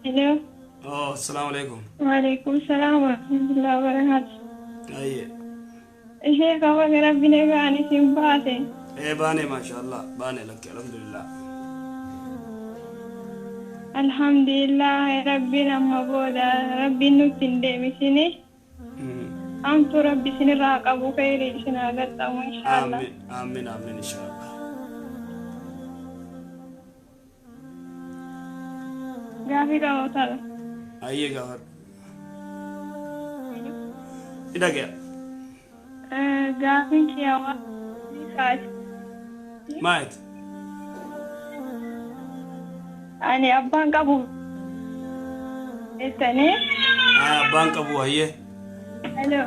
Hello. Oh, assalaamu alaikum. Waalaikum salaam wa rahmatullahi wa barakatuh. Ayyee. Ishee qaba gara bina ga'an isin baate. Ee baane, maashaallah, baane, lakki, alhamdulillah. Alhamdulillah, rabbiin amma booda rabbiin nutti hin deebisini. Hamtuu rabbi isinirraa haa qabu, khayrii isin haa qaxxamu inshaallah. Aamin, aamin, aamin, inshaallah. Gaafii qaba taala. Ayyee, gaafadhu. Ni dhagaya. Gaafiin kiyya waan kaati. Maayit? Ani abbaan qabu jettanii. Haa, abbaan qabu, hayyee. Hello.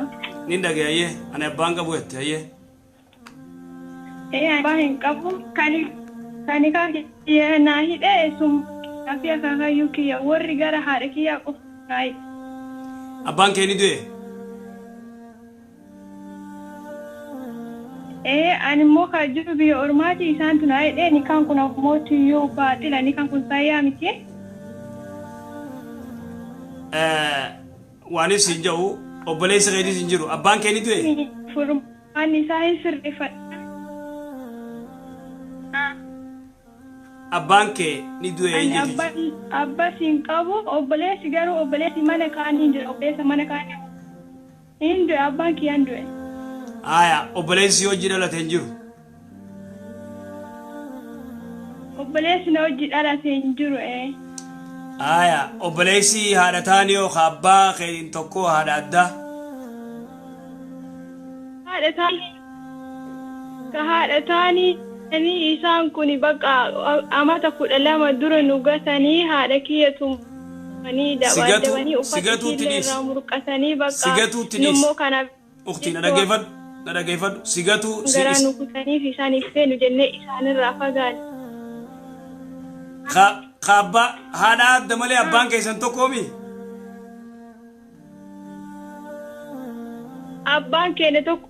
Ni dhagaya, hayyee. Ani abbaan qabu jette, hayyee. Ee, abbaa hin qabu. Kan kiyya naa hidhee sun fi akaakayyuu kiyya warri gara haadha kiyyaa qofa naa hidhe. Abbaan kee ni du'e? Ee, ani immoo kan jiru biyya ormaati, isaantu naa hidhee. Nikaan kun ammoo tiyyuu baaxila, nikaan kun sayyaa miti. Waanis hin jedhu, obboleessi keetis hin jiru. Abbaan kee ni du'e? Furmaanni isaa hin sirreeffadha. Abbaan kee ni du'e Ani jechuudha. Abbas hin qabu, obboleessi garuu obboleessi mana kaanii hin jiru, obboleessa mana kaanii hin du'e, abbaan kiyyaan du'e. Haaya, obboleessi hojii dhalate hin jiru? Obboleessi na hojii dhalate hin jiru, ee. Haaya, obboleessi haadha taanii yoo ka abbaa keetiin tokko, haadha addaa? Haadha taanii, ka haadha taanii isaan kun bakka amata 12 dura nu gatanii, haadha kiyya tumanii dabaadabanii uffata Sigatuutti ishiillee dhiisi. irraa murqatanii bakka Sigatuutti dhiisi. nummoo kanaaf Uktii, na dhaggeeffadhu. Na dhaggeeffadhu. Sigatuu si garaa nu kutaniif isaaniif feenu jennee isaanirraa fagaanne. Ka abbaa haadha adda malee abbaan keessan tokkoomi? Abbaan keenya tokko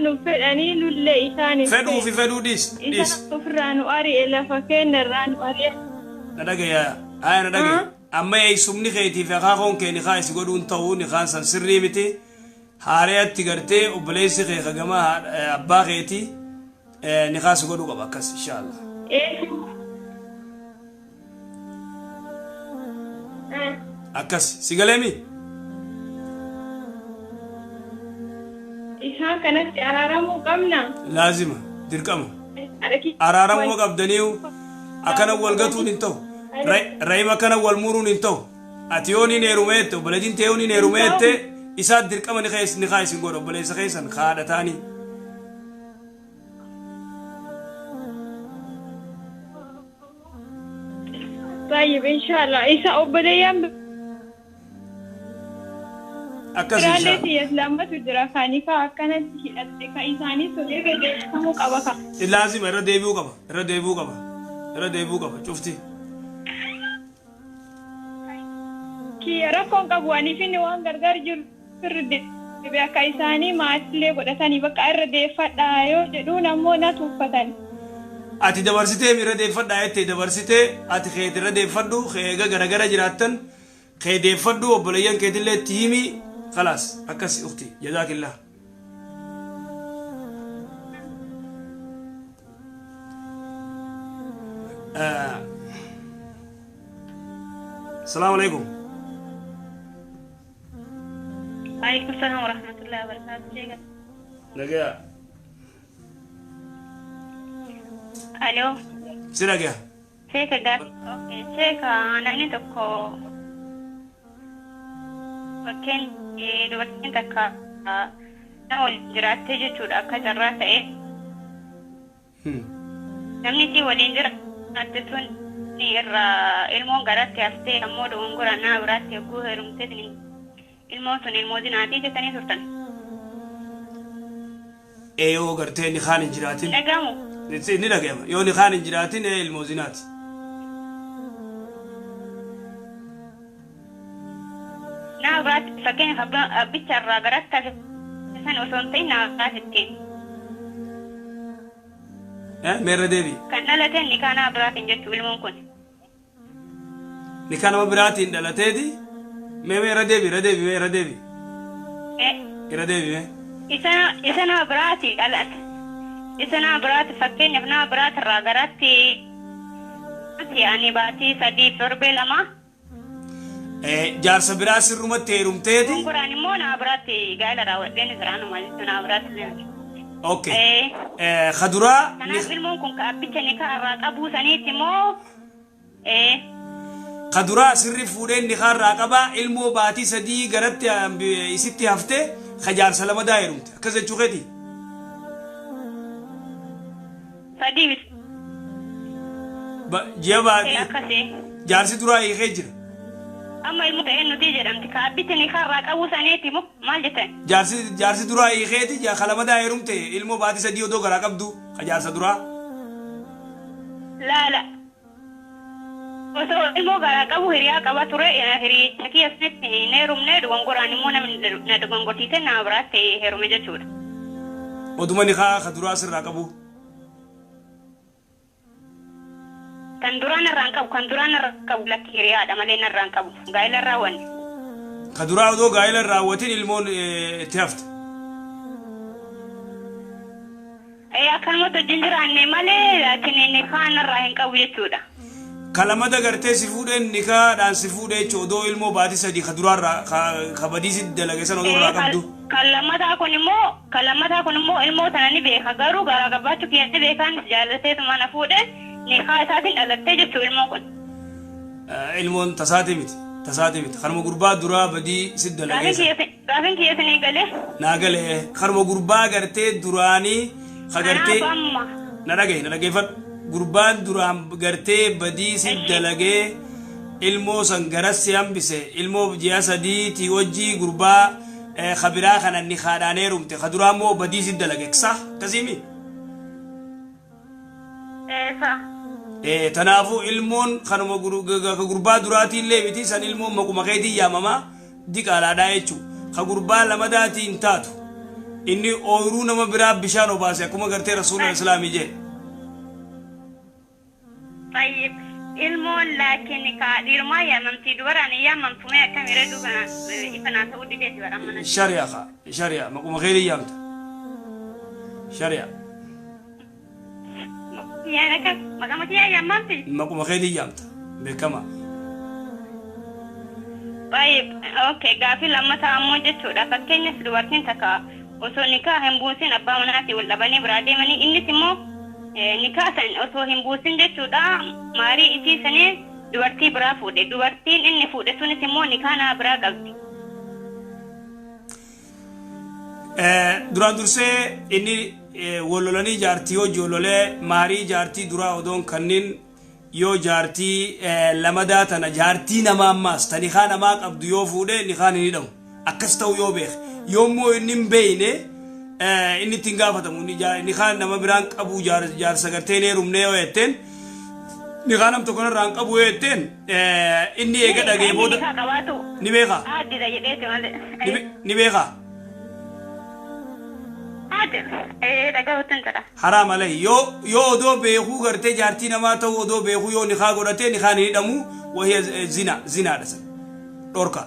nu fedhanii, nullee isaan hin Fedhuu fi feenu. fedhuu dhiis. Dhiis. Isaan ofirraa nu ari'e, lafa keenya irraa nu ari'e. Na dhagaya. Haaya, na dhagaya. Amma eessumni keetii fi akaakoon kee nikaa isi godhuun ta'uu, nikaan san sirrii miti. Haarayatti gartee obboleessi kee ka gama abbaa keetii nikaa si godhuu qaba, akkas inshaallah. Akkas si galeemi? Isaan kanatti araaramuu qabna. Laazima, dirqama. Araaramuma qabdaniiyu akkana wal gatuun hin ta'u. Rahima akkana wal muruun hin ta'u. Ati yoo niin heerumeette, obboleettiin tee yoo niin heerumeette, isaa dirqama ni keessa ni kaa isin godha, obboleessa keessan ka haadha taanii. Tayyib, inshallah. Isa obboleeyyan Akkas biraallee inshallah. tiyya lamatu jira, kan nikaa akkanatti hidhatte, kan isaanii sun irra deebifamuu qaba ka. Laazima, irra deebi'uu qaba, irra deebi'uu qaba, irra deebi'uu qaba cufti. Kiyya rakkoon qabu, aniif inni waan gargar jiru irra deebi'e, akka isaanii maatiilee godhatanii bakka irra deeffadhaa yoo jedhuun ammoo na tuffatan. Ati dabarsitee irra deeffadhaa jettee dabarsitee, ati keeti irra deeffadhu, kee eega garagara jiraattan kee deeffadhu, obboleeyyan keetillee itti himi, khalaas, akkas ukti, jazaakillah. Asalaamu alaikum. Waalaikum salaam warahmatullahi wabarakatuh. Sheeka. Nagaya. Aloo. Si dhagaya. Sheeka gaaf. Okay. Sheeka, namni tokko bakkeen dubartiin takka nama waliin jiraattee jechuudha, akka carraa ta'e. Namni isii waliin jiraatte sun irraa ilmoon garatti haftee, ammoo dogongora nama biraatti yogguu heerumtee ilmoon sun ilmoo zinaatii jettanii turtan. Ee, yoo gartee nikaan hin jiraatin. Dhagamu. Ni dhagayama. Yoo nikaan hin jiraatin, ee, ilmoo zinaati. Nama biraatti, fakkeenyaaf abbicha irraa garatti hafe san osoo hin ta'in, nama biraatti. Eh, meerra deebi. Kan dhalate nikaa nama biraatiin jechuu ilmoon kun. Nikaa nama biraatiin dhalateeti. Mee mee irra deebi, irra deebi, mee irra deebi. Irra deebi mee. Isa nama biraati dhalate. Isa nama biraati, fakkeenyaaf nama biraati irraa garatti ani baatii 3 torbee 2. Jaarsa biraa sirrumatti heerumteeti. Gongoraan immoo nama biraatti gaa'ela raawwadheen jiraanuma jechuun nama biraatti. Okay. Kaduraa. Kanaaf ilmoon kun ka abbicha nikaa irraa qabuu saniitti immoo. Kaduraa sirri fuudheen nikaa irraa qabaa, ilmoo baatii 3 garatti isitti haftee ka jaarsa lamadaa heerumte. Akkas jechuu keeti? 3 miti. Ji'a baatii. Akkasii. Jaarsi duraa hiikee jira. Amma ilmoo ta'een nuti jedhamti. Ka abbicha nikaa irraa qabuu saniitti moo maal jettan? Jaarsi duraa hiikeeti ka lamadaa heerumte ilmoo baatii 3 odoo garaa qabdu ka jaarsa duraa. Laala. Osoo ilmoo garaa qabu hiriyaa qaba ture, hiriyicha kiyya sanitti hin heerumne, dogongoraan immoo namni na dogongorsiise nama biraatti heerume jechuudha. Oduma nikaa ka duraa sirraa qabu. Kan duraan irraan qabu, kan duraan irraa qabu lakki hiriyaadha malee narraan qabu. Gaa'ela irraa wanni. Ka duraa odoo gaa'ela hin raawwatin ilmoon itti hafte. Akkanumatti wajjin jiraanne malee laakiin nikaa narraa hin qabu jechuudha. Ka lamada gartee si fuudheen nikaadhaan si fuudhee jechuudha odoo ilmoo baatii 3 ka duraarraa ka badii si dalage sana odoo irraa qabdu. Kan lammataa kun immoo ilmoo tana ni beeka, garuu garaa gabaachuu kiyya ni beekaan jaallateetuma na fuudhe, nikaa isaatiin dhalattee jechuudha ilmoon kun. Ilmoon tasaati miti. Tasaati miti. Kanuma gurbaa duraa badii si dalagee sana. Gaafin kiyya isinii galee. Naa galee, kanuma gurbaa gartee duraanii ka gartee. Kanaaf amma. Na dhagaye, na dhageeffadhu. Gurbaan duraan gartee badii si dalagee ilmoo san garas si hambise, ilmoo ji'a 3tii wajjii gurbaa kabiraa kana nikaadhaan heerumte, ka duraa immoo badii si dalage sa akkasiimi. Eessa? Tanaafuu ilmoon kanuma gurbaa duraatiillee miti, san ilmoon maquma keetiin yaamamaa diqaalaadhaa jechuu, ka gurbaa lamadaatiin taatu inni ooyiruu nama biraa bishaan obaase akkuma gartee rasuula islaamii jedhe. Tayyib. Ilmoon laakiin ka dhiirumaa yaamamti, dubaraan hin yaamamtu, mee akkamire duuba ifa naa ta'uu dideeti bara mana. Shari'a ka shari'a maquma keetiin yaamta shari'a. Yaan akka maqama kiyyaa yaamamti. Maquma keetiin yaamta beekama. Tayyib. Okay, gaafii lammataa ammoo jechuudha. Fakkeenyaaf dubartiin takka osoo nikaa hin buusin abbaa manaatii wal dhabanii biraa deemanii, innis immoo nikaa san osoo hin buusin jechuudha maarii isii sanii dubartii biraa fuudhe. Dubartiin inni fuudhe sunis immoo nikaa naa biraa qabdi. Duraan dursee inni wal lolanii jaartii hojii wal lolee maarii jaartii duraa odoon kanneen yoo jaartii lamadaa tana, jaartii namaa ammaas ta nikaa namaa qabdu yoo fuudhe, nikaan hin hidhamu. Akkas ta'u yoo beeke, yoommoo inni hin beeyne inni ittiin gaafatamu. Nikaa nama biraan qabu jaarsa gartee hin heerumne yoo jetteen, nikaa nam tokko irraa hin qabu yoo jetteen, inni eega dhagee booda Nikaa qabaatu. Ni beeka. Addida jedheeti malee. Ni beeka. Addi. Dhagahuutti hin jira. Haraa malee yoo odoo beekuu gartee jaartii namaa ta'uu odoo beekuu yoo nikaa godhatee, nikaan hin hidhamu, wahii zina zinaadha san dhorka.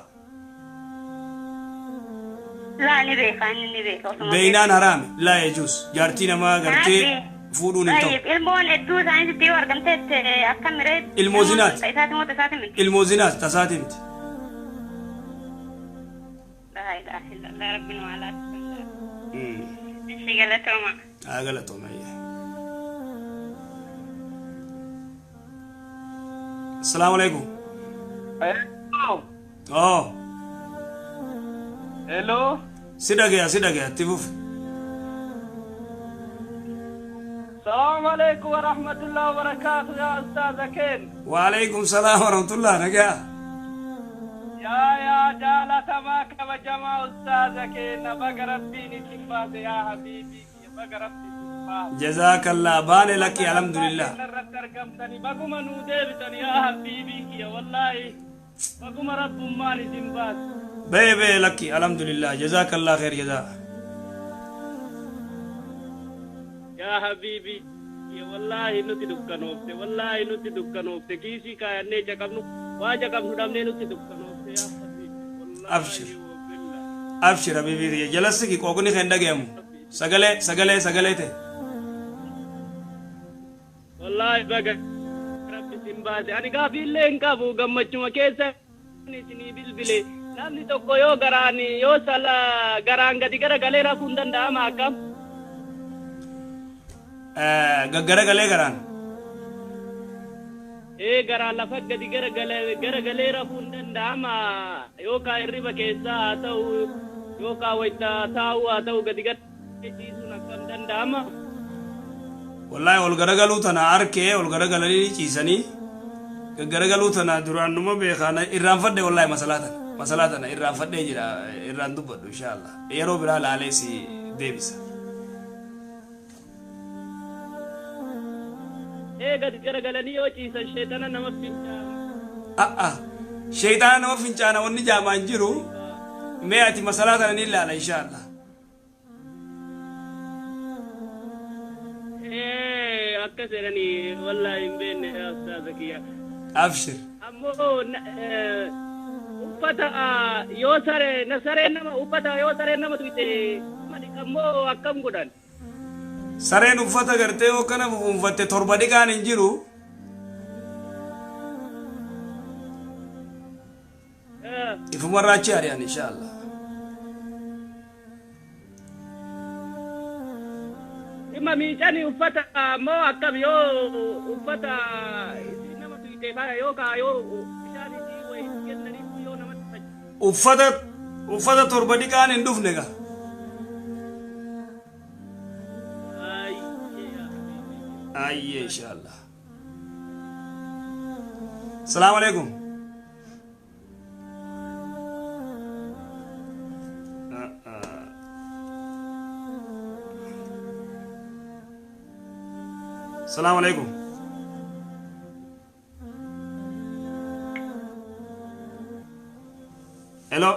Laa, ni beeka, inni ni beeka. Osuma Beeynaan haraami, laa yajuus, jaartii namaa gartee fuudhuun hin ta'u. Tayyib, ilmoon hedduu isaaniitti yoo argamtetti akkam miree? Ilmoo zinaati. Isaati moo tasaati miti? Ilmoo zinaati, tasaati miti. Laa ilaaha illallah, rabbiin waa laatu. Ishi, galatooma. Haa, galatooma. Asalaamu alaikum. Hello. Oh. Hello. Si dhagaya, si dhagaya, itti fufi. Salaamu alaikum wa rahmatullahi wa barakatuh ya ustaaza keen. Waalaikum salaam wa rahmatullah, nagaa. Yaa jaalatamaa kabajamaa ustaaza keenya, baga rabbiin isin baase, yaa habiibii kiyya, baga rabbi isin baase. Jazaakallah, baane lakki, alhamdulillah. Irratti argamtani baguma nuu deebitan, yaa habiibii kiyya, wallaahi baguma rabbummaan isin baase. Bee bee lakki, alhamdulillah, jazaakallah khair jazaa. Yaa habiibii kiyya, wallaahi nuti dukkanoofte, wallaahi nuti dukkanoofte, kiisii kaayannee caqabnu Waaja qabnu dhabnee nutti dukkanoofte yaa habiibi. Abshir. Abshir habiibi jalasi ki qooqni kan dhagayamu. Sagalee sagalee sagalee ta'e. Wallaahi baga rabbi sin baase. Ani gaafii illee hin qabu gammachuma keessa isinii bilbile. Namni tokko yoo garaan yoo sala garaan gadi garagalee rafuu hin danda'ama akkam? Gaggaragalee garaan. Ee garaan lafa gadi garagalee rafuu hin danda'ama yookaan hirriba keessaa haa ta'u yookaan wayita taa'uu haa ta'u gadi garagalee ciisuun akkam danda'ama? Wallaahi ol garagaluu tana arkee ol garagalanii ciisanii gaggaragaluu tana duraan numa beekaa irraanfadhe wallaahi masalaa tana irraanfadhee jira irraan dubbadhu inshaallah yeroo biraa laalee si deebisa. Ee gadi garagalanii yoo ciisan sheexana nama fincaana. A'a sheexana nama fincaana wanni jaamaan jiru mee ati masalaa tana ni ilaala inshaallah. Ee akkas jedhanii wallaahi hin beekne yaa ustaaza kiyya. Abshir. Ammoo uffata yoo saree na sareen nama uffata yoo sareen nama tuyte ammoo akkam godhan? Sareen uffata gartee yoo kana fuunfatte torba dhiqaan hin jiru. Ifumarraa achi ari'an inshaallah. Dhimma miicanii uffata ammoo akkam yoo uffata isiin nama tuyte faa yookaan yoo bishaan isii wayii kennaniif yoo namatti Uffata uffata torba dhiqaan hin dhufne gaa. Ayyee inshaallah. Salaamu alaikum. Salaamu alaikum. Hello.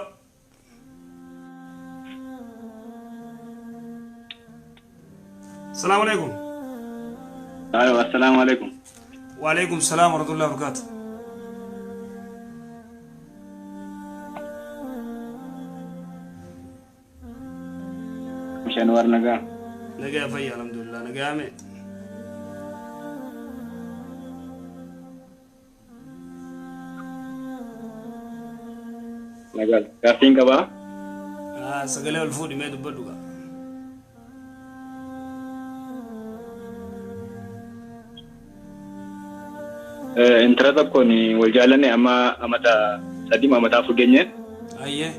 Salaamu alaikum. Ayo, assalamu alaikum. Wa alaikum salam wa rahmatullahi wa barakatuh. Bishaan war nagaa. Nagaa fayya alhamdulillah nagaa ame. Nagaa. Gaaffiin qabaa? Sagalee ol fuudhi mee dubbadhu gaa. Intala tokkoon wal jaallanne amma amata 3 amata 4 geenye. Ayyee.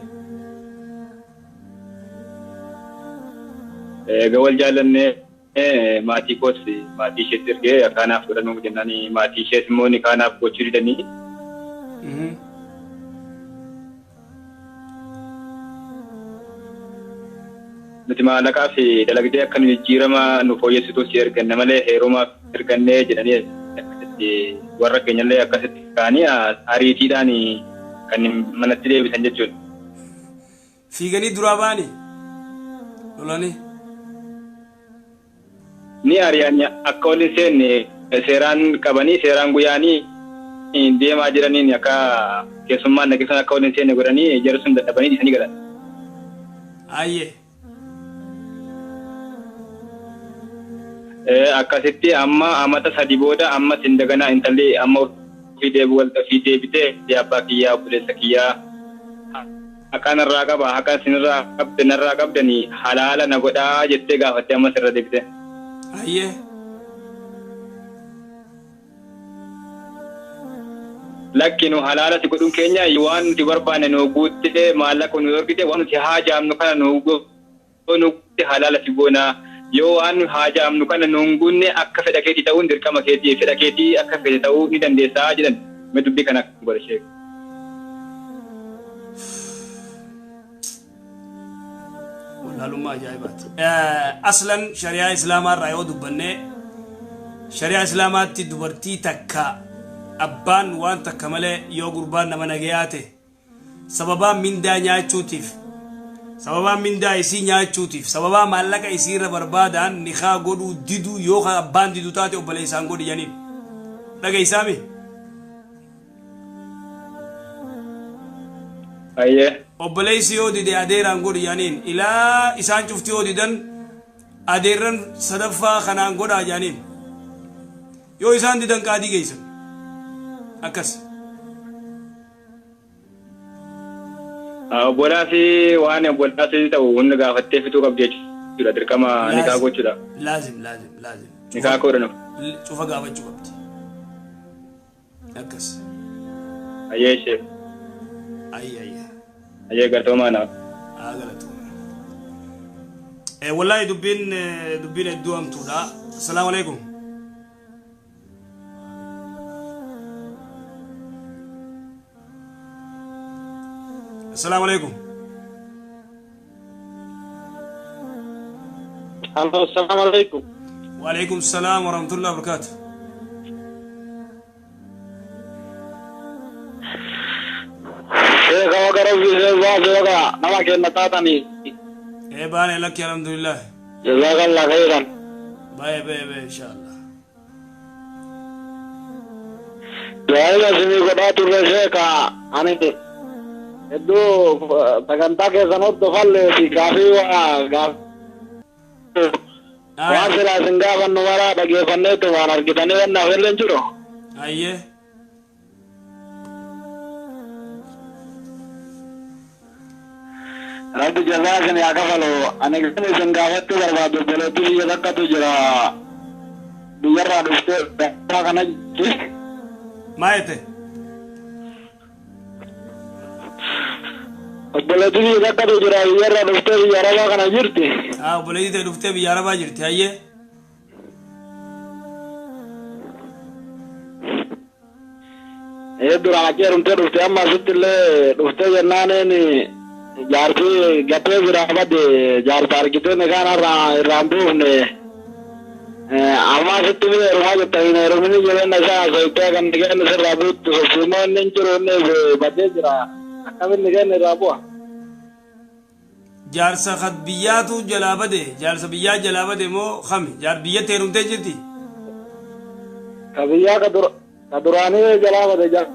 Egaa wal jaallanne maatii koos maatii isheetti ergee akkaanaaf godhanuu jennaan maatii ishees immoo ni kaanaaf gochuu didanii. Nuti maallaqaa fi dalagdee akka nu jijjiirama nu fooyyessitu si erganne malee heerumaaf ergannee jedhanii akkasitti warra keenyallee akkasitti kaanii ariitiidhaan kan manatti deebisan jechuudha. Fiiganii duraa ba'anii lolanii. Ni ari'an akka wal hin seenne seeraan qabanii seeraan guyyaanii deemaa jiraniin akka keessummaan dhageessan akka wal hin seenne godhanii jarri sun dadhabanii dhiisanii galan. Ayyee. Akkasitti amma amata 3 booda amma sindaganaa intalli amma ofii deebi'u wal ofii deebitee abbaa kiyyaa obboleessa kiyyaa haqaan irraa qaba haqaan sinirraa qabde narraa qabdanii halaala na godhaa jettee gaafattee amma sirra deebite. Ayyee. Lakki nu halaala si godhuun keenya waan nuti barbaanne nu guuttee maallaqa nu ergite waan nuti haajaamnu kana nu guutte halaala si goonaa. Yoo waan haajaamnu kana nu hin guunne akka fedha keetii ta'uun dirqama keetii fedha keetii akka fedhe ta'uu ni dandeessaa jedhan. Mee dubbii kana akka godha sheek. Wallaalummaa ajaa'ibaati. Aslan shari'aa islaamaa irraa yoo dubbanne shari'aa islaamaatti dubartii takka abbaan waan takka malee yoo gurbaan nama nagayaa ta'e sababaa mindaa nyaachuutiif sababaa mindaa isii nyaachuutiif sababaa maallaqa isii irra barbaadaan nikaa godhuu diduu yoo abbaan didu taate obboleessaan godhi janiin dhagaysaami. Ayyee. Obboleessi yoo dide adeeraan godhi jaaniin ilaa isaan cufti yoo didan adeerran sadaffaa kanaan godhaa jaaniin yoo isaan didan qaadii geessan akkas. Obbolaasi waan obbolaasi ta'u hunda gaafattee fituu qabdi jechuudha dirqama nikaa gochuudha. Laazim laazim laazim. Nikaa godhanu. Cufa gaafachuu qabdi. Akkas. Ayyee ishee. Ayyee ayyee. Ayyee galtoomaa naaf. Haa galatooma. Wallaahi dubbiin dubbiin hedduu hamtuudha. Assalaamu alaikum. Assalaamu alaikum. Allo, assalamu alaikum. Wa alaikum salaam wa rahmatullahi wa barakatuh. Sheekha waga rabbi baase waga nama kenna taatanii. Ee baane lakki alhamdulillah. Jazakallah khairan. Baye baye baye inshallah. Du'aa isinii godhaa turre sheekha ani hedduu sagantaa keessan hordofallee fi gaafii waa gaafii waan silaa isin gaafannu maraa dhageeffanneetu waan argitanii wannaaf illee hin jiru. Ayyee. Rabbi jazaa isin haa kafalu. Ani kan isin gaafachuu barbaadu obboleettii biyya takkatu jira. Biyyarraa dhuftee kana jirti. Maa jette? Obboleettii biyya takkatu jira biyyarraa dhuftee biyya Arabaa kana jirti. Haa obboleettii ta'e dhuftee biyya Arabaa jirti hayyee. Ee duraan achi heerumtee dhuftee amma asitti illee dhuftee jennaaniin jaarsi gattee biraa badde jaarsa argitee nikaan irraa hin buufne. Amma asitti ni heerumaa jetta hin heerumini jireenya isaa haasofitee kan nikaan sirraa buuttu sochiimoo inni hin jiru inni badee jira. Akkamiin nikaan irraa bu'a? Jaarsa kad biyyaatu jalaa bade jaarsa biyyaa jalaa bade moo kami jaar biyyatti heerumtee jirti? Ka biyyaa ka duraanii jalaa bade jaar.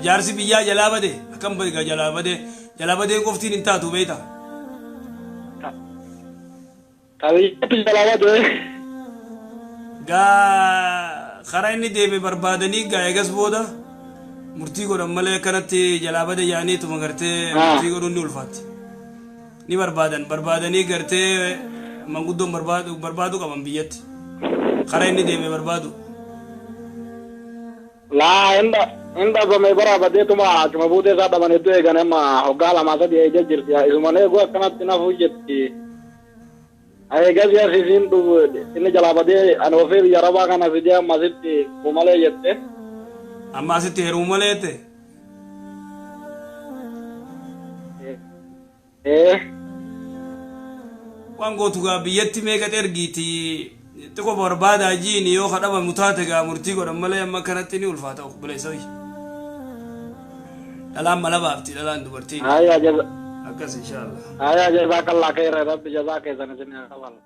Jaarsi biyyaa jalaa bade akkam bade jalaa bade jalaa badeen qoftiin hin taatu beektaa? Ka biyyatti jalaa bade. Gaa karaa inni deeme barbaadanii gaa eegas booda murtii godhan malee akkanatti jalaa bade yaaniituma gartee murtii godhuun ni ulfaatti. Ni barbaadan barbaadanii gartee manguddoon barbaadu qaban biyyatti. Karaa inni deeme barbaadu. Laa hin dhabame bara badeetuma achuma buutee isaa dhaban hedduu eegan amma hoggaa lamaa sadii eegee jirti. Isuman eeguu akkanatti nafuu jetti. Eegas yaasisiin dhufu inni jalaa badee ani ofii biyya Arabaa kana fidee amma asitti malee jette. Amma asitti heerumuu malee jette? Ee. Waan gootu gaa biyyatti meeqa ergiiti xiqqoo barbaadaa jiini yoo kadhabamu taate gaa murtii godhan malee amma kanatti ni ulfaata obboleessa wayya. Dhalaan mala baafti dhalaan dubartiin. Ayyaa jaza. Akkas inshallah. Ayyaa jazakallah khairan rabbi jazaa keessan isin haa kafalu.